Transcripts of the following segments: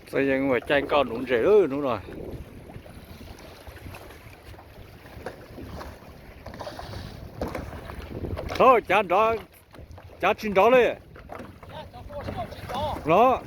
Txawj yeej ua caij nkoj nuv ntses lawm hnub no. Thaub, cav nrov, cav tsis nrov li los.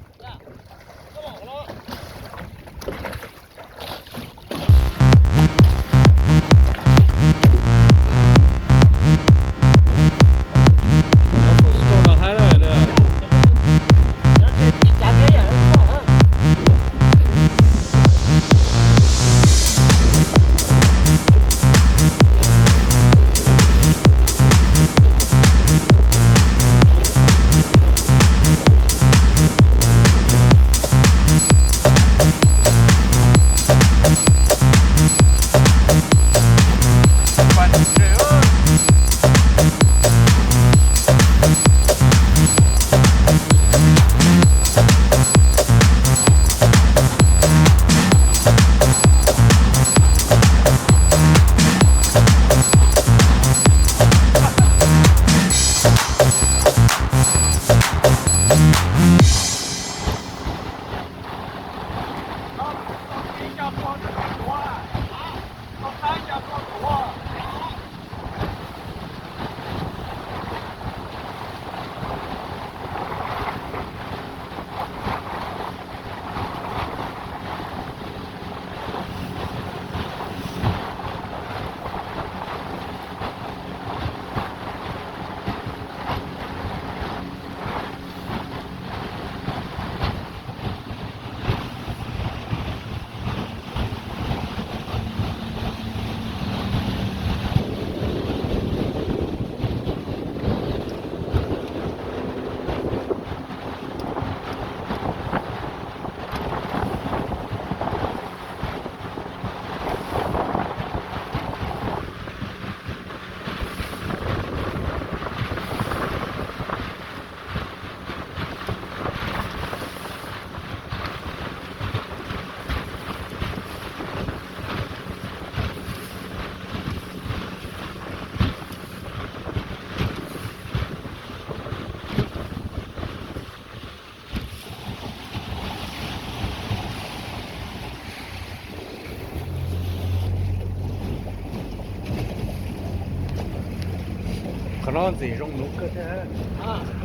Qhov no ntxim zoo nuv kawg thiab.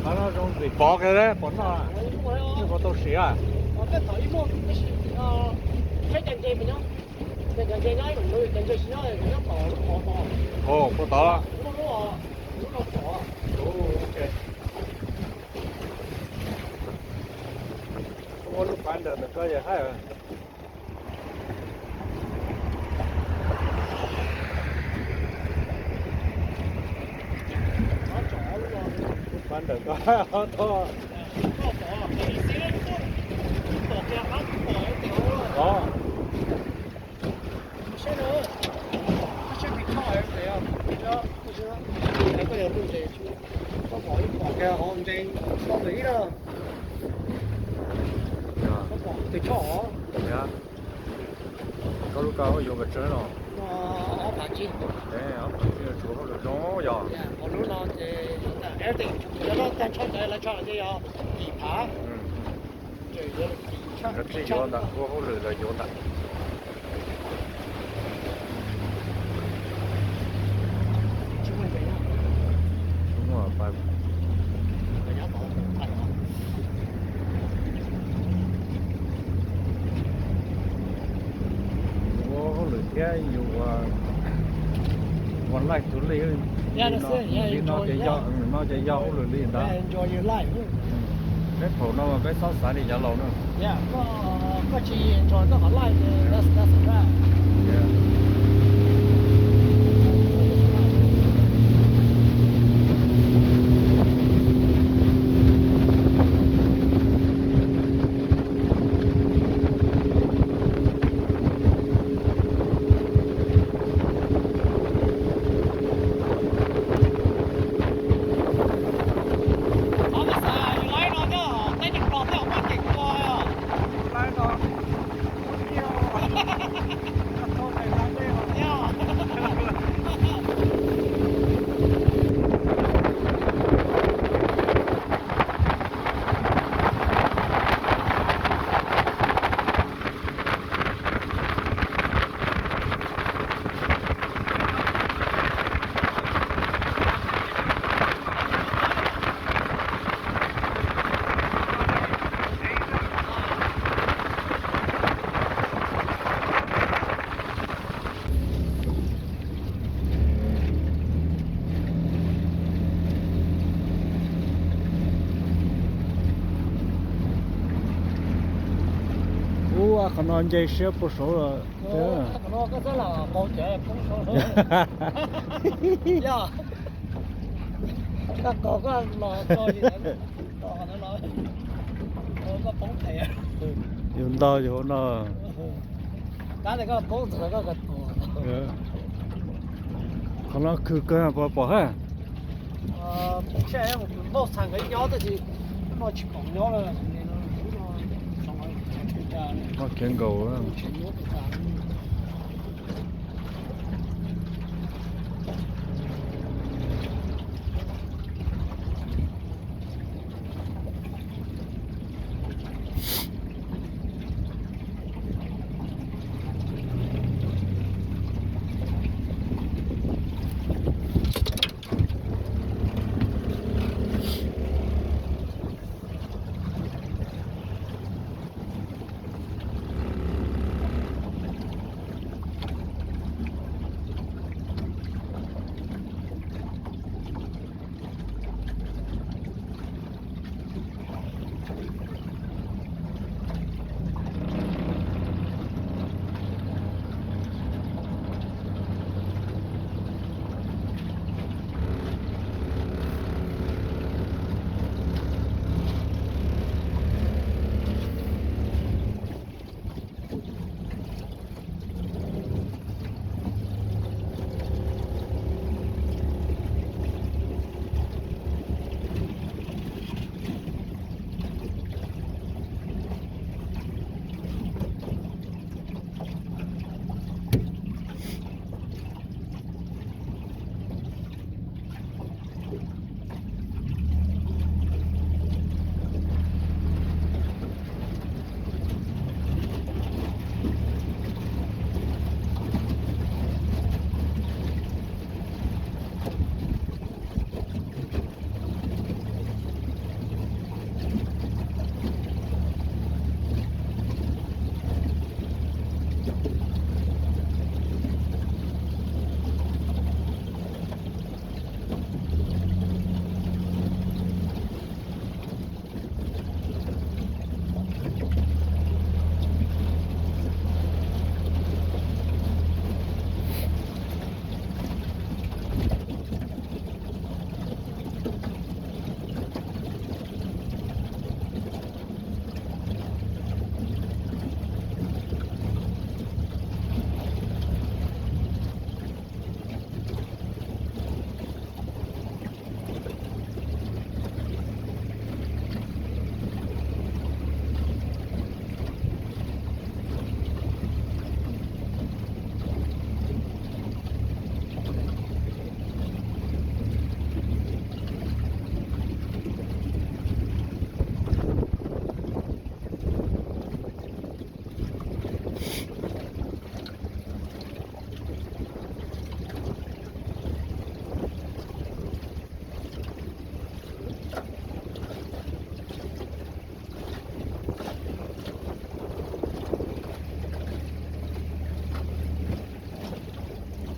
Qhov no zoo ntxim pov kawg, pov noj, nyuj qhuav tau siav. Ua puas tod? Ua lub pab ntawm koj yog hais. Lub pab ntawm koj ob tog. Koj lub koj yuav pes tsawg los? Ob phav tsib, tshuav hauj lwm zoo yog. Lawv txij yuav ntawm ua hauj lwm los yuav ntawm. Ua hauj lwm thiab yus ua laij tus li, li no ces yog hauj lwm li ntawd. Peb phaum no mas peb txhob xav li cov laus na. Qhov no nce siab puag saud los. Yus ntog yus hauv no. Qhov no khw kawg pom pom ha. Khiav nkaus.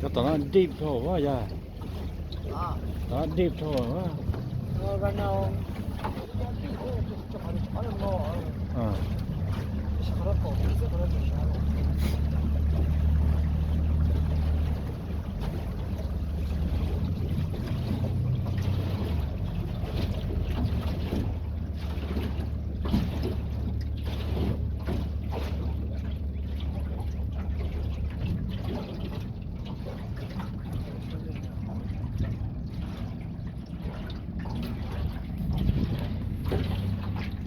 Cov tom no deep dhau yog? Tom no deep dhau.